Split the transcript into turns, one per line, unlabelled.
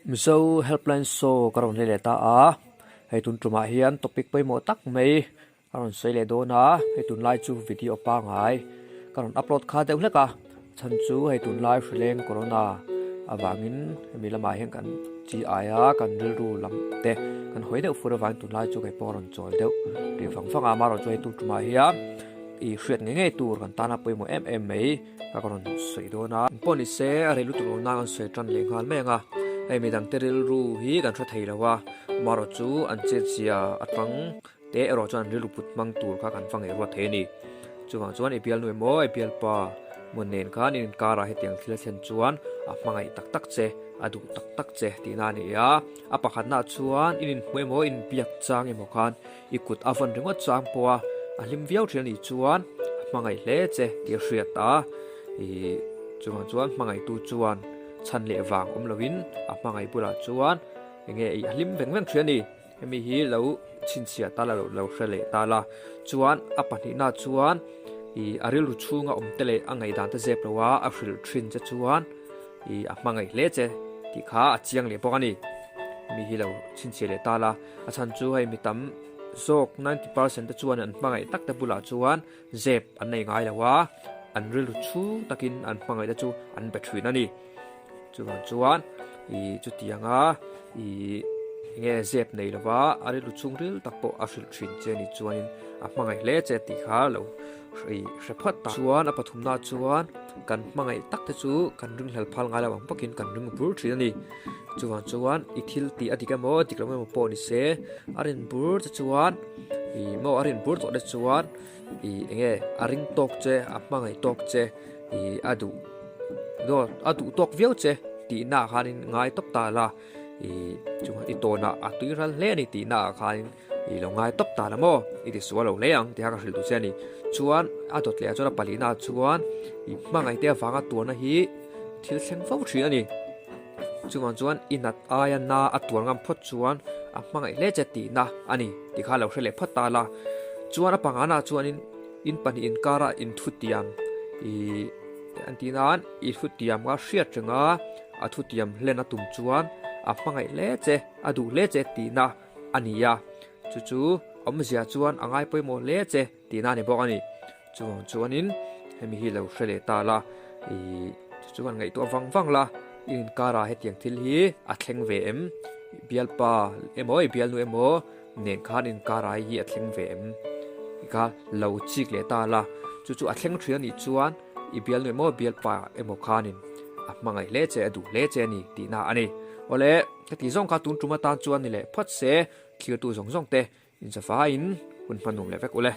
Mizo Helpline Show ka rawn hlei leh ta a, hei tun tumah hian topic pawimawh tak mai a rawn sawi leh dawn a, hei tunlai chu video pangai ka rawn upload kha deuh hlek a, chhan chu hei tunlai hrileng corona avangin hemi lamah hian kan chi aia kan rilru lam te kan hawi deuh fur avangin tunlai chu kei pawh a rawn chawl deuh rih vang vang a, amaherawhchu chu hei tun tumah hian ih hriat ngei ngei tur kan tana pawimawh em em mai. Ka rawn sawi dawn a. Pawh ni se a rei lutuk lo nan an sawi tan leh nghal mai ang a. Hei midang te rilru hi kan hre thei lo a, amaherawh chu an chetzia atang te erawh chuan an rilru put hmang tur kha kan va ngaih ruat thei a ni. Chuvang chuan i bialnu emaw i bialpa maw nen khan in inkarah hetiang thil a thlen chuan a hmangaih tak tak che, a duh tak tak che tihna a ni a. A pakhatnaah chuan in inhmu emaw in biak chang emaw khan I kut a vawn ringawt chang pawh a, a hlim viau thin a nih chuan a hmangaih hle che tih a hriat a, ih chuvang chuan hmangaihtu chuan chhan leh vang awm lovin a hmangaih bulah chuan eng nge ih a hlim veng veng thin a ni. Hemi hi lo chhinchhiah ta la lo hre leh ta la chuan a pahnihna chuan ih a rilru chhunga awm te leh a ngaihdan te zep lo a a hrilh thin che chuan ih a hmangaih hle che tih kha a chiang leh bawk a ni. Hemi hi lo chhinchhiah leh ta la. A chhan chu hei mi tam zawk 90% te chuan an hmangaih tak te bulah chuan zep an nei ngai lo a, an rilru chhung takin an hmangaih te chu an be thin a ni. Chuvang chuan ih chutianga ih enge zep nei lova a rilru chhung ril tak pawh a hrilh thin che ni chuanin a hmangaih hle che tih kha lo ih hre phawt ta. Chuan a pathumna chuan kan hmangaih tak te chu kan ringhlel phal ngai lo ang bawkin kan ring bur thin a ni. Chuvang chuan i thil tih a dik emaw dik lo emaw pawh ni se a rin bur che chuan ih maw a rin bur tawh te chuan ih eng nge a ring tawk che a hmangaih tawk che ih a duh dawt a duh tawk viau che tih naah khanin ngai tawp ta la ih chuan i tawnah a tui ral hle a ni tih naah khanin ih lo ngai tawp ta la maw i ti sual lo hle ang tih kha ka hrilh duh che a ni. Chuan a dawt leh ah chuan a palihna ah chuan ih hmangaih te avanga tuarna hi thil thleng fo thin a ni. Chuvang chuan i nat aia na a tuar ngam phawt chuan a hmangaih hle che tihna a ni tih kha lo hre leh phawt ta la. Chuan a pangana chuanin in pahnih inkara inthutiam ih an tih nan i thutiam kha hriat reng a, a thutiam hlen a tum chuan a hmangaih hle che, a duh hle che tihna a ni a. Chu chu awmzia chuan a ngai pawimawh hle che. Tihna a ni bawk a ni. Chuvang chuanin hemi hi lo hre leh ta la, ih chu chu han ngaihtuah vang vang la, i inkarah hetiang thil hi a thleng ve em? I bialpa emaw i bialnu emaw nen khan inkarah hi a thleng ve em? Ti kha lo chik leh ta la, chu chu a thleng thin a nih chuan i bialnu emaw bialpa emaw khanin a hmangaih hle che, a duh hle che a ni tihna a ni. Awle, heti zawng kha tun tum atan chuan ni leh phawt se, thirtu zawng zawng te Inchafaiin hun hmanung leh vek ule.